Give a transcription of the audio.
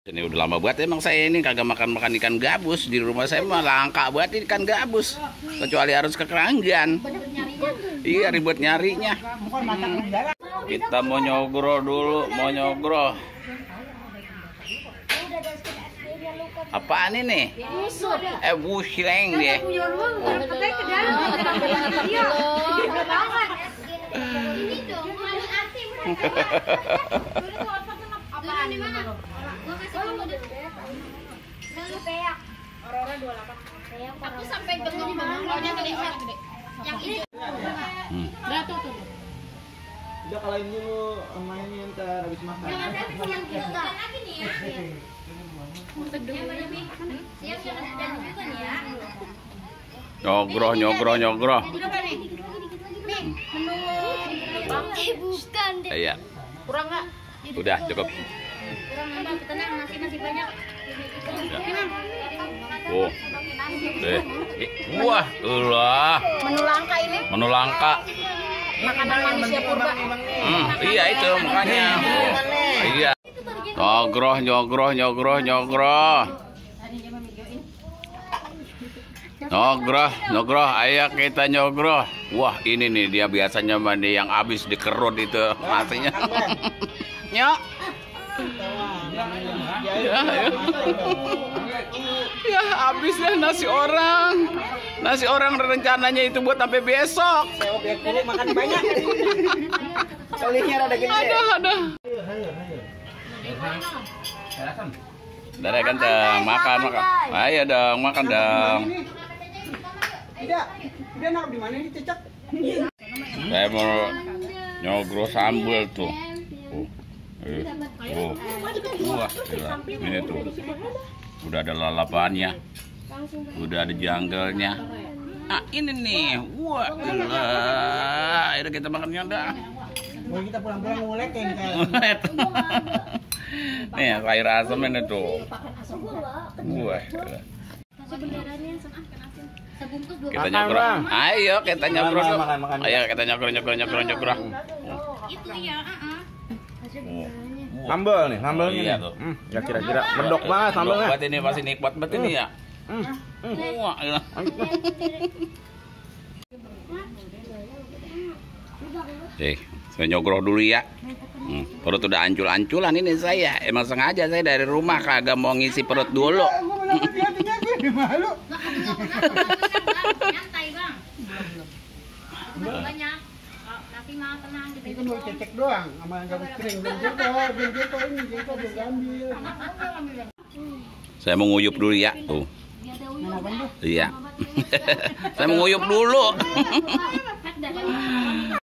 Ini udah lama banget emang saya ini kagak makan ikan gabus. Di rumah saya mah langka banget ikan gabus. Kecuali harus ke Keranggan. Iya, ribet nyarinya. Kita mau nyogro dulu, mau nyogro. Apaan ini? Busleng dia. Aku sampai bengong bengongnya kelihatan gede. Yang hijau. Udah kalahin dulu mainnya ntar habis makan. Yang lagi nih ya. Siap dan juga nih ya. Nyogro. Bukan deh. Iya. Kurang nggak? Udah cukup. Kurang nambah, tenang, masih banyak. Oh. Wah, Menu langka ini. Menu langka. Makanan manusia purba. Iya itu makanya. Iya. Nyogro, ayo kita nyogro. Wah, ini nih dia biasanya mandi yang habis dikerut itu nasinya. Nyok. Ya, habis lah nasi orang. Nasi orang rencananya itu buat sampai besok. Saya biar kulit makan banyak. Solihnya rada gede. Ada. Dari ganteng, makan. Ayo dong, makan dong. Tidak nak di mana ini cecak? Saya mau nyogro sambal tuh. Wah, gila. Ini tuh. Udah ada lalapannya. Udah ada janggelnya. Nah, ini nih. Wah, gila. Ayo kita makannya dah. Mau kita pulang-pulang ngulek ya nih, air asam ini tuh. Wah, gila. Kita nyogro. Ayo kita nyogro. Ayo kita nyogro. Itu ya, Sambal nih, sambalnya iya nih. tuh. Ya kira-kira mendok banget sambalnya. Buat ini masih nikmat banget ini ya. Wah, gila. Saya nyogro dulu ya. Perut udah ancul-anculan ini saya. Emang sengaja saya dari rumah kagak mau ngisi perut dulu. nyantai bang. Banyak. Tapi mau tenang. Itu baru cecek doang, sama gabus kering. Belum jengkol ini belum ambil. Saya mau nguyup dulu ya. Tuh. Mana bang tuh? Iya. Saya mau nguyup dulu.